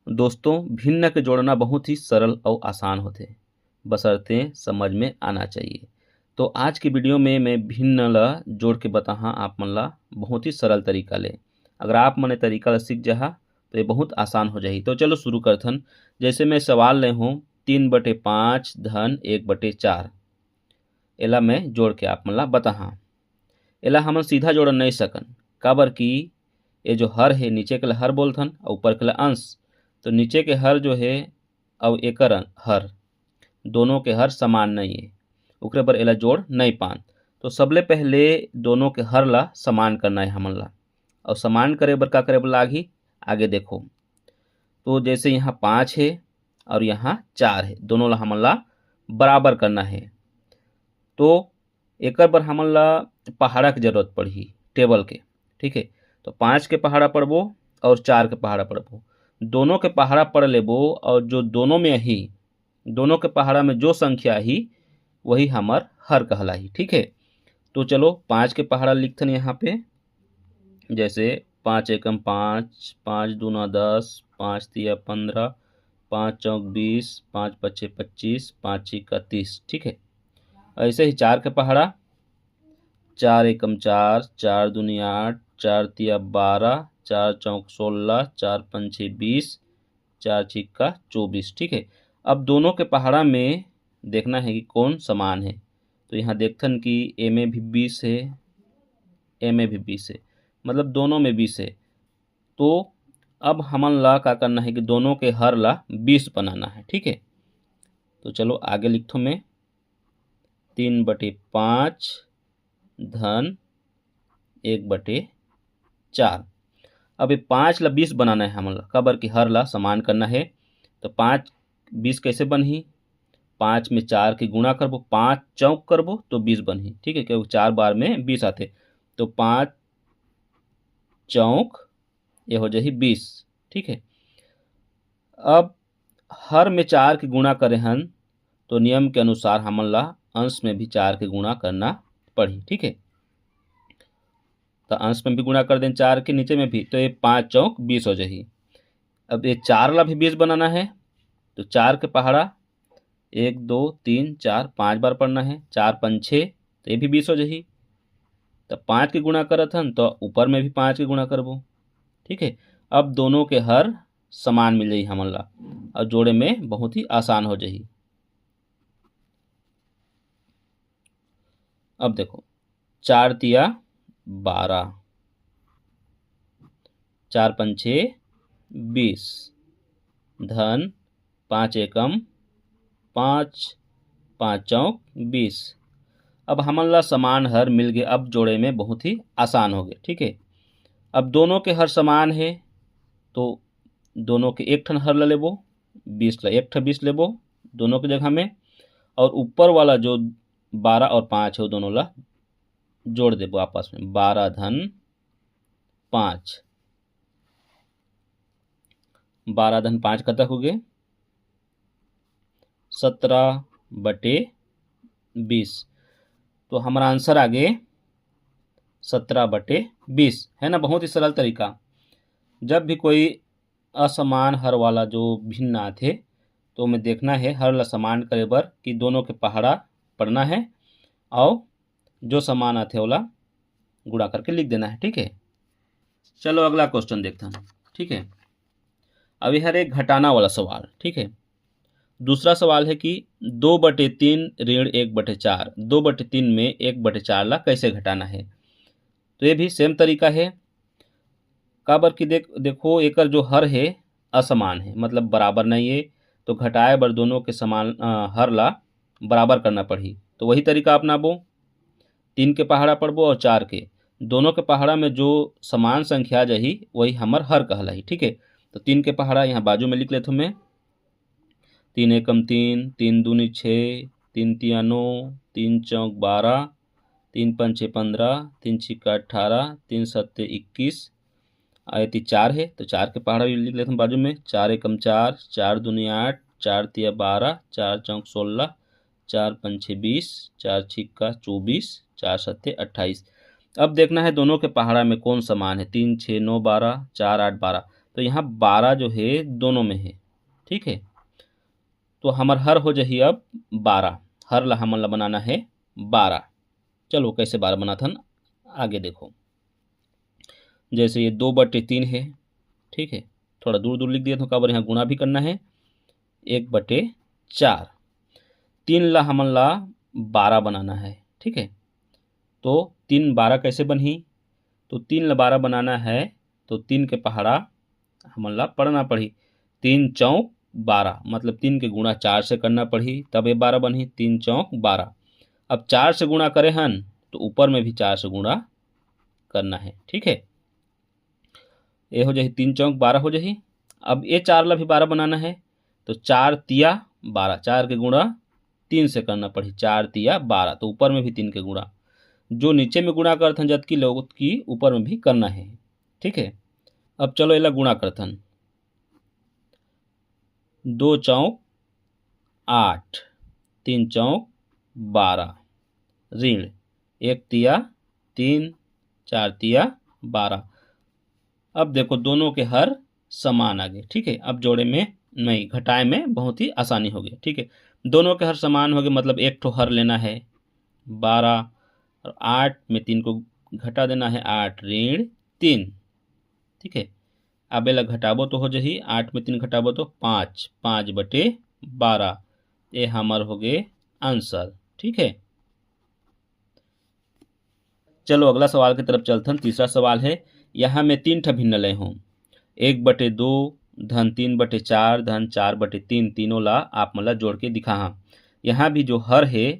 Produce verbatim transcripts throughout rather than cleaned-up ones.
दोस्तों, भिन्न के जोड़ना बहुत ही सरल अउ आसान होथे, बशर्ते समझ में आना चाहिए। तो आज के वीडियो में मैं भिन्न ला जोड़ के बताहा आप मन ला बहुत ही सरल तरीका ले। अगर आप मन ए तरीका ला सीख जाहा तो ये बहुत आसान हो जाही। तो चलो शुरू करथन। जैसे मैं सवाल ले हूँ, तीन बटे पाँच धन एक बटे चार, एला मैं जोड़ के आप मन ला बताहा। एला हमन सीधा जोड़ नहीं सकन, काबर कि ये जो हर हे, नीचे के ला हर बोलथन अउ ऊपर के ला अंश। तो नीचे के हर जो हे अउ एकर हर, दोनों के हर समान नहीं हे, ओकरे बर एला जोड़ नहीं पान। तो सबले पहले दोनों के हर ला समान करना हे हमन ला। अउ समान करे बर का करे बर लागही, आगे देखो। तो जैसे यहाँ पाँच हे अउ यहाँ चार हे, दोनों ला हमन ला बराबर करना हे। तो एकर बर हमन ला पहाड़ा के जरूरत पड़ही, टेबल के, ठीक है। तो पाँच के पहाड़ा पड़बो अउ चार के पहाड़ा पड़बो, दोनों के पहाड़ा पड़ लेबो अउ जो दोनों में आही, दोनों के पहाड़ा में जो संख्या आही, वही हमर हर कहलाही, ठीक है। तो चलो पाँच के पहाड़ा लिखथन यहाँ पे, जैसे पाँच एकम पाँच, पाँच दूना दस, पाँच तिया पन्द्रह, पाँच चौक बीस, पाँच पच्चे पच्चीस, पाँच छिक्का तीस, ठीक है। ऐसे ही चार के पहाड़ा, चार एकम चार, चार दूनी आठ, चार तिया बारह, चार चौक सोलह, चार पंचे बीस, चार छिक्का चौबीस, ठीक है। अब दोनों के पहाड़ा में देखना है कि कौन समान है। तो यहाँ देखथन कि ए में भी बीस है, ए में भी बीस है, मतलब दोनों में बीस है। तो अब हमन ला का करना है कि दोनों के हर ला बीस बनाना है, ठीक है। तो चलो आगे लिखथो मैं, तीन बटे पाँच धन एक बटे चार। अब ये पाँच ला बीस बनाना है हमन ला, काबर कि हर ला समान करना है। तो पाँच बीस कैसे बनही? पाँच में चार के गुणा करबो, पाँच चौक करबो तो बीस बनही, ठीक है, क्योंकि चार बार में बीस आथे। तो पाँच चौक ये हो जाही बीस, ठीक है। अब हर में चार के गुणा करे हन तो नियम के अनुसार हमन ला अंश में भी चार के गुणा करना पड़ही, ठीक है। तो अंश में भी गुणा कर दें चार के, नीचे में भी, तो ये पाँच चौक बीस हो जाही। अब ये चार ला भी बीस बनाना है, तो चार के पहाड़ा एक दो तीन चार पाँच बार पड़ना है, चार पंच छः, तो ये भी बीस हो जाही। तो पाँच के गुणा करत हन तो ऊपर में भी पाँच के गुणा करबो, ठीक है। अब दोनों के हर समान मिल जाही हमन ला, अउ जोड़े में बहुत ही आसान हो जाही। अब देखो, चार तिया बारह, चार पंचे बीस, धन पाँच एकम पाँच, पाँच चौक बीस। अब हमन ला समान हर मिल गए, अब जोड़े में बहुत ही आसान हो गए, ठीक है। अब दोनों के हर समान है, तो दोनों के एक ठन हर ला लेबो, बीस ला एक ठन बीस लेबो दोनों के जगह में, अउ ऊपर वाला जो बारह अउ पाँच है, वो दोनों ला जोड़ देबो आपस में, बारह धन पाँच, बारह धन पाँच कतक हो गए? सत्रह बटे बीस। तो हमारा आंसर आ गए सत्रह बटे बीस, है ना। बहुत ही सरल तरीका। जब भी कोई असमान हर वाला जो भिन्न आथे, तो ओमे देखना है हर ला समान करे बर कि दोनों के पहाड़ा पड़ना है, अउ जो समान आथे ओला गुणा करके लिख देना है, ठीक है। चलो अगला क्वेश्चन देखथन, ठीक है। अब ये हर एक घटाना वाला सवाल, ठीक है। दूसरा सवाल है कि दो बटे तीन ऋण एक बटे चार, दो बटे तीन में एक बटे चार ला कैसे घटाना है? तो ये भी सेम तरीका है, काबर कि देख, देखो, एकर जो हर है असमान है, मतलब बराबर नहीं है, तो घटाए बर दोनों के समान, अ, हर ला बराबर करना पड़ही। तो वही तरीका अपनाबो, तीन के पहाड़ा पड़बो अउ चार के, दोनों के पहाड़ा में जो समान संख्या आ जाही, वही हमर हर कहलाही, ठीक है। तो तीन के पहाड़ा यहाँ बाजू में लिख लेथो मैं, तीन एकम तीन, तीन दूनी छः, तीन तिया नौ, तीन चौक बारह, तीन पंचे पन्द्रह, तीन छिक्का अट्ठारह, तीन सत्ते इक्कीस, अउ एती चार है, तो चार के पहाड़ा भी लिख लेथन बाजू में, चार एकम चार, चार दूनी आठ, चार तिया बारह, चार चौक सोलह, चार पंचे बीस, चार छिक्का चौबीस, चार सत्ते अट्ठाईस। अब देखना है दोनों के पहाड़ा में कौन समान है, तीन छः नौ बारह, चार आठ बारह। तो यहाँ बारह जो है दोनों में है, ठीक है। तो हमर हर हो जाही अब बारह, हर ला हमन ला बनाना है बारह। चलो कैसे बारह बनाथन, आगे देखो। जैसे ये दो बटे तीन है, ठीक है, थोड़ा दूर दूर लिख देथों, काबर यहाँ गुणा भी करना है। एक बटे चार, तीन ला हमन ला बारह बनाना है, ठीक है। तो तीन बारह कैसे बनही? तो तीन ला बारह बनाना है तो तीन के पहाड़ा हमन ला पढ़ना पड़ही। तीन चौक बारह, मतलब तीन के गुणा चार से करना पड़ही, तब ये बारह बनही। तीन चौक बारह। अब चार से गुणा करे हन तो ऊपर में भी चार से गुणा करना है, ठीक है। ये हो जाही, तीन चौक बारह हो जाही। अब ये चार ला भी बारह बनाना है, तो चार तिया बारह, चार के गुणा तीन से करना पड़ही, चार तिया बारह, तो ऊपर में भी तीन के गुणा। जो नीचे में गुणा करथन जतकी लोग, उतकी ऊपर में भी करना है, ठीक है। अब चलो एला गुणा करथन। दो चौक आठ, तीन चौक बारह, ऋण एक तिया तीन, चार तिया बारह। अब देखो दोनों के हर समान आ गए, ठीक है। अब जोड़े में नहीं, घटाए में बहुत ही आसानी हो गई, ठीक है। दोनों के हर समान हो गए, मतलब एक ठो हर लेना है बारह, और आठ में तीन को घटा देना है, आठ ऋण तीन, ठीक है। अब एला घटाबो तो हो जाही, आठ में तीन घटाबो तो पाँच, पाँच बटे बारह। ये हमर हो गए आंसर, ठीक है। चलो अगला सवाल की तरफ चलथन। तीसरा सवाल है, यहाँ मैं तीन ठा भिन्न ले हूँ, एक बटे दो धन तीन बटे चार धन चार बटे तीन, तीनों ला आप मन ला जोड़ के दिखा हाँ। यहाँ भी जो हर है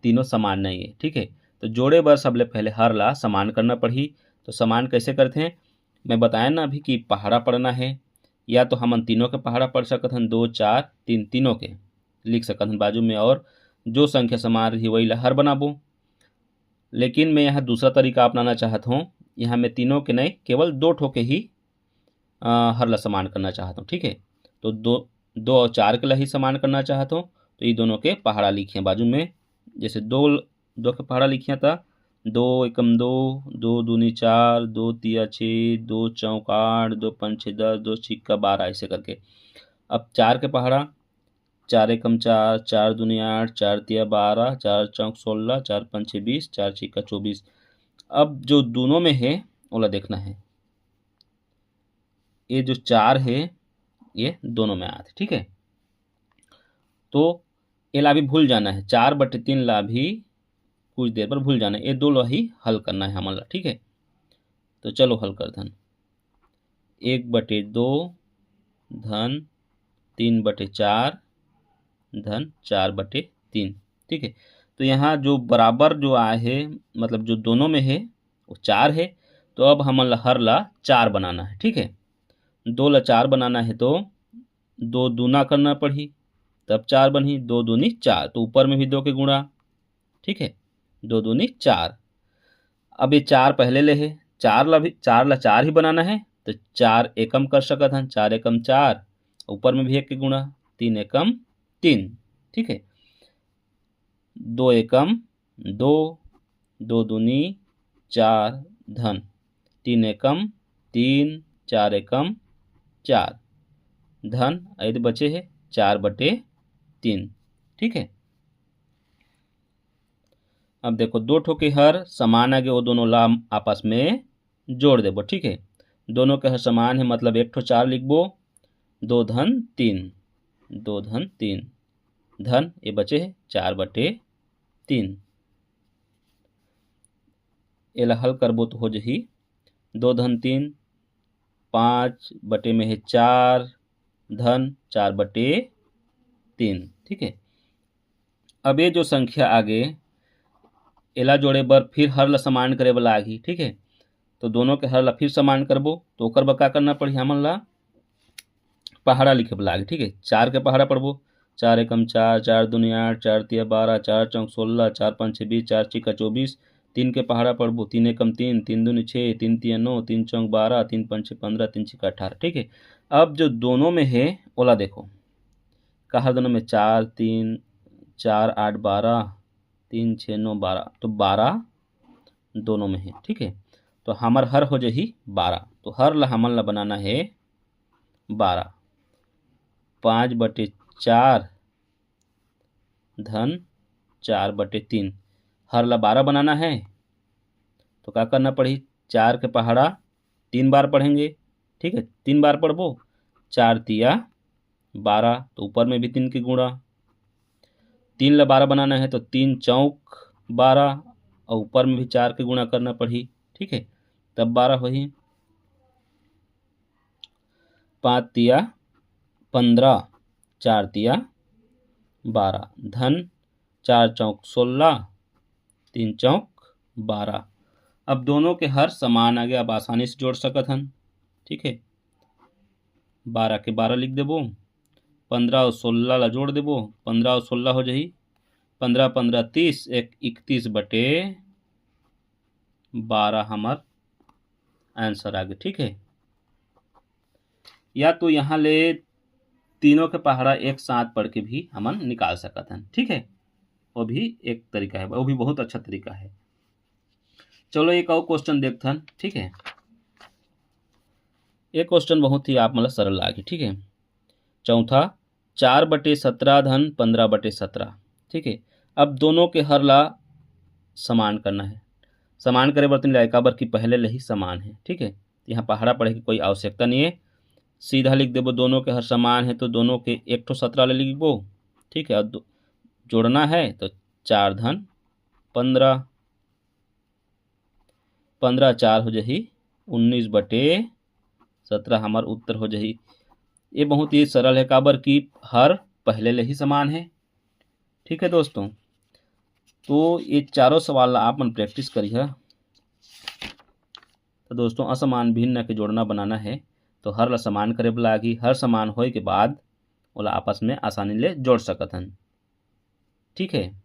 तीनों समान नहीं है, ठीक है। तो जोड़े बर सबले पहले हर ला समान करना पड़ही। तो समान कैसे करते हैं, मैं बताया ना अभी कि पहाड़ा पढ़ना है, या तो हमन तीनों के पहाड़ा पढ़ सकत हन, दो चार तीन तीनों के लिख सकत हन बाजू में, और जो संख्या समान रही वही ला हर बनाबो। लेकिन मैं यहाँ दूसरा तरीका अपनाना चाहत हूँ, यहाँ मैं तीनों के नहीं, केवल दो ठो के ही अ, हर ला समान करना चाहत हूँ, ठीक है। तो दो, दो और चार के ला ही समान करना चाहत हूँ, तो ये दोनों के पहाड़ा लिखिए बाजू में। जैसे दो, दो के पहाड़ा लिखिए तो दो एकम दो, दो दूनी चार, दो तिया छः, दो चौक आठ, दो पंच छः दस, दो छिक्का बारह, ऐसे करके। अब चार के पहाड़ा, चार एकम चार, चार दूनी आठ, चार तिया बारह, चार चौक सोलह, चार पंच छः बीस, चार छिक्का चौबीस। अब जो दोनों में है ओला देखना है, ये जो चार है ये दोनों में आत है, ठीक है। तो एला भी भूल जाना है, चार बटे तीन ला भी कुछ देर पर भूल जाना है, ये दो ला ही हल करना है हमन ला, ठीक है। तो चलो हल करथन। एक बटे दो धन तीन बटे चार धन चार बटे तीन, ठीक है। तो यहाँ जो बराबर जो आए है, मतलब जो दोनों में है वो चार है। तो अब हमन ला हर ला चार बनाना है, ठीक है। दो ला चार बनाना है तो दो दूना करना पड़ही, तब चार बनही, दो दूनी चार, तो ऊपर में भी दो के गुणा, ठीक है, दो दूनी चार। अब ये चार पहले ले है, चार ला भी, चार ला चार ही बनाना है, तो चार एकम कर सकत हन, चार एकम चार, ऊपर में भी एक के गुणा, तीन एकम तीन, ठीक है, दो एकम दो, दो दूनी चार धन तीन एकम तीन, चार एकम चार धन, अइद बचे है चार बटे तीन, ठीक है। अब देखो दो ठो के हर समान आगे, वो दोनों ला आपस में जोड़ देबो, ठीक है। दोनों के हर समान है, मतलब एक ठो चार लिखबो, दो धन तीन, दो धन तीन धन ये बचे है चार बटे तीन। एला हल करबो तो हो जही दो धन तीन, पाँच बटे में है चार धन चार बटे तीन, ठीक है। अब ये जो संख्या आगे, एला जोड़े बर फिर हर ला समान करे बर लागही, ठीक है। तो दोनों के हर ला फिर समान करबो, तो ओकर बर का करना पड़ही हमन ला? पहाड़ा लिखे बर लागही, ठीक है। चार के पहाड़ा पढ़बो, चार एकम चार, चार दूनी आठ, चार तिया बारह, चार चौक सोलह, चार पंच बीस, चार छिक्का चौबीस, तीन के पहाड़ा पढ़बो, तीन एकम तीन, तीन दूनी छः, तीन तिया नौ, तीन चौक बारह, तीन पंच पन्द्रह, तीन छिक्का अठारह, ठीक है। अब जो दोनों में है ओला देखो, का हर दोनों में चार, तीन, चार आठ बारह, तीन छः नौ बारह, तो बारह दोनों में है, ठीक है। तो हमर हर हो जही बारह, तो हर ला हमन ला बनाना है बारह, पाँच बटे चार धन चार बटे तीन। हर ला बारह बनाना है तो का करना पड़ही? चार के पहाड़ा तीन बार पढ़ेंगे, ठीक है, तीन बार पढ़बो। चार तिया बारह, तो ऊपर में भी तीन के गुणा, तीन ला बारह बनाना है तो तीन चौक बारह और ऊपर में भी चार के गुणा करना पड़ही, ठीक है, तब बारह होही। पाँच तिया पंद्रह, चार तिया बारह, धन चार चौक सोलह, तीन चौक बारह। अब दोनों के हर समान आगे, अब आसानी से जोड़ सकत हन, ठीक है। बारह के बारह लिख देबो, पंद्रह और सोलह ला जोड़ देबो, पंद्रह और सोलह हो जाही, पंद्रह पंद्रह तीस, एक इकतीस बटे बारह हमर आंसर आगे, ठीक है। या तो यहाँ ले तीनों के पहाड़ा एक साथ पढ़ के भी हमन निकाल सकत हन, ठीक है, वो भी एक तरीका है, वो भी बहुत अच्छा तरीका है। चलो एक और क्वेश्चन देखथन, ठीक है। ये क्वेश्चन बहुत ही आप मतलब सरल लागे, ठीक है। चौथा, चार बटे सत्रह धन पंद्रह बटे सत्रह, ठीक है। अब दोनों के हर ला समान करना है। समान करे बर तीन लाए, काबर कि पहले ले ही समान है, ठीक है। यहाँ पहाड़ा पढ़े की कोई आवश्यकता नहीं है, सीधा लिख देबो, दोनों के हर समान है तो दोनों के एक ठो सत्रह ले लिखबो, ठीक है। और दो-, जोड़ना है तो चार धन पंद्रह, पंद्रह चार हो जाही उन्नीस बटे सत्रह हमर उत्तर हो जाही। ये बहुत ही सरल है, काबर कि हर पहले ले ही समान है, ठीक है दोस्तों। तो ये चारों सवाल ला आप मन प्रैक्टिस करिहा। तो दोस्तों, असमान भिन्न के जोड़ना बनाना है तो हर ला समान करे बर लागही, हर समान होए के बाद ओला आपस में आसानी ले जोड़ सकत हन, ठीक है।